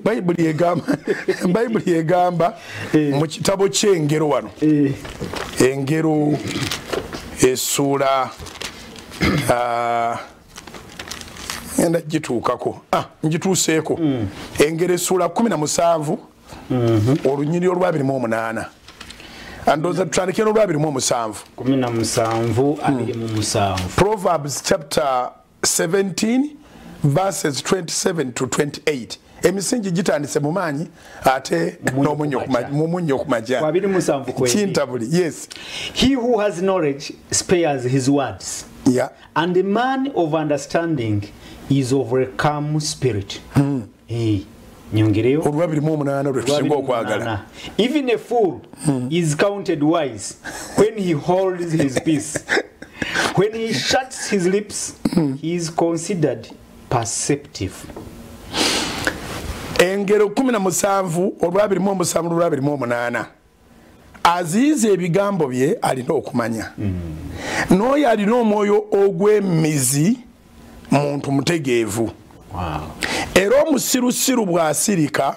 Bayibuli egamba mu kitabo ky'Engero wano, Engero essuula ngenda gituukako, ngituuseeko. Engero essuula 17 olunyiriri olwa 28. Andowooza tutandike n'olwa 27. 17 27. Proverbs chapter 17 verses 27 to 28. Emisingi gitandise mu maanyi ate n'omunnyo ku majja. Kintabuli, yes. He who has knowledge spares his words. Yeah. And the man of understanding is of a calm spirit. Nyongereyo. Olwa 28 lwe tusinga okwagala. Even a fool is counted wise when he holds his peace. When he shuts his lips, he is considered perceptive. Engero 17 olwa 27 olwa 28. Aziiza ebigambo bye alina okumanya. N'oyo alina omwoyo ogw'emizi muntu mutegeevu. Wow. Era omusirusiru bw'asirika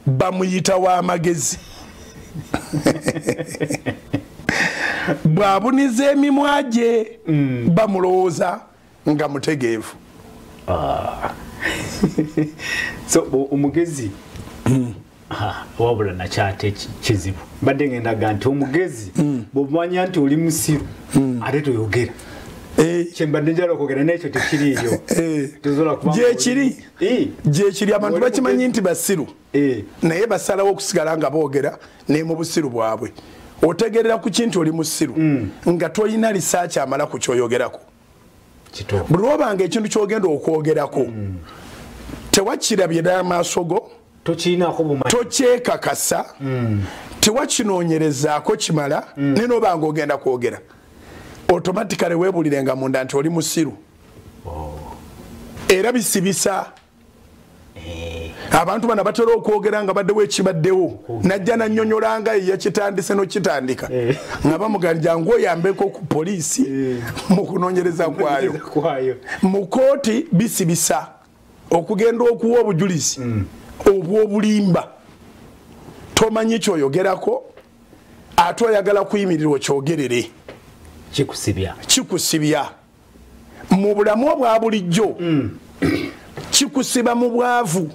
bamuyita w'amagezi. Bw'abuniza emimwa gye bamulowooza nga mutegeevu. So omugezi wabula nakyate kizibu. Mbadde ngendaga nti omugezi bw'omanya nti oli musiru ate toyogera. Kyembadde njagala okwogera n'ekyo tekiriiyo. Gyekiri. Gyekiri abantu bakimanyi nti basiru. Naye basalawo okusigala nga boogera ne mu busiru bwabwe. Otegerera ku kintu oli musiru nga tolina research amala ku kyoyogerako. Buli lw'obanga ekintu ky'ogenda okwogerako tewakirabye n'amaaso go, tokyekakasa, tewakinoonyerezaako kimala, naye n'obanga ogenda kwogera automatically weebulirenga munda nti oli musiru. Era bisibisa. Abantu bano batera okwogera nga baddewo ekibaddewo, najja nannyonnyola nga ye yakitandise n'okitandika, nga bamugamba jangu oyambeko ku poliisi mu kunoonyereza kwayo. Mu kooti bisibisa okugenda okuwa obujulizi obw'obulimba, tomanyi kyoyogerako ate oyagala kuyimirira okyogerere. Kikusibya. Kikusibya mu bulamu obwa bulijjo. Kikusiba mu bwavu,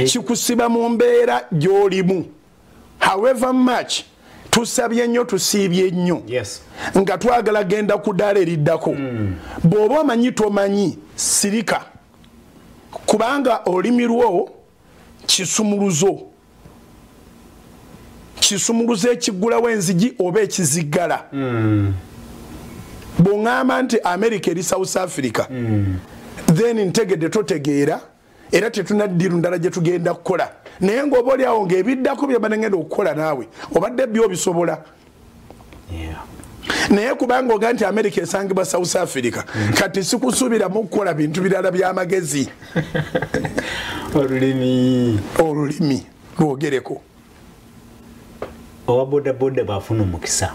kikusiba mu mbeera gy'olimu. However much tusabye nnyo, tusiibye nnyo, nga twagala genda ku ddaala eriddako, bw'oba omanyi tomanyi sirika, kubanga olulimi lwo kisumuluzo. Kisumuluzo ekiggulawo enzigi oba ekiziggala. Bw'oŋŋamba nti America eri South Africa, then ntegedde totegeera, era tetunaddiru ndala gye tugenda kukola. Naye ng'oba oli awo ng'ebiddako bye banengenda okukola naawe obadde byo obisobola. Naye kubanga oga nti America esangibwa South Africa, kati sikusuubiramu kukola bintu birala by'amagezi. Olulimi. Olulimi lwogereko. Owa bodaboda bw'afuna omukisa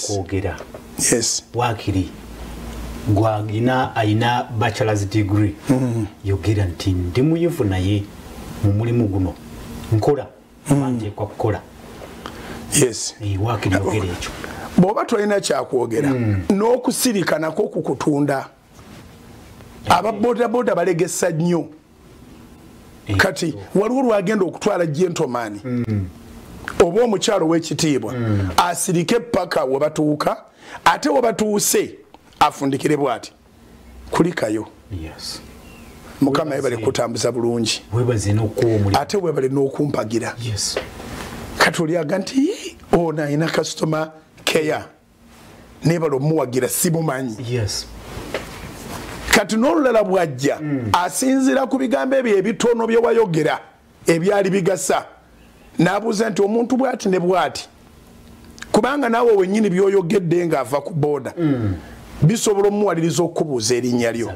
kwogera. Waakiri gwagina ayina bachelor's degree, yogera nti ndi muyivu naye mu mulimu guno nkola, nteekwa kukola. Waakiri yogera ekyo. Bw'oba tolina kyakwogera n'okusirika nakwo kukutunda. Aba bodaboda balegesa nnyo. Kati waliwo lwagenda okutwala gentleman oba omukyalo w'ekitiibwa asirike paka we batuuka, ate we batuuse afundikire bw'ati kulikayo. Mukama yebale kutambuza bulungi, ate webale n'okumpagira. Kati olyaga nti ono alina customer care, nebala omuwagira simumanyi. Kati n'olulala bw'ajja asinziira ku bigambo ebyo ebitono bye wayogera ebyali bigasa, n'abuuza nti omuntu bw'ati ne bw'ati, kubanga naawe wennyini by'oyogedde ng'ava ku booda bisobola omuwaliriza okubuuza erinnya lyo.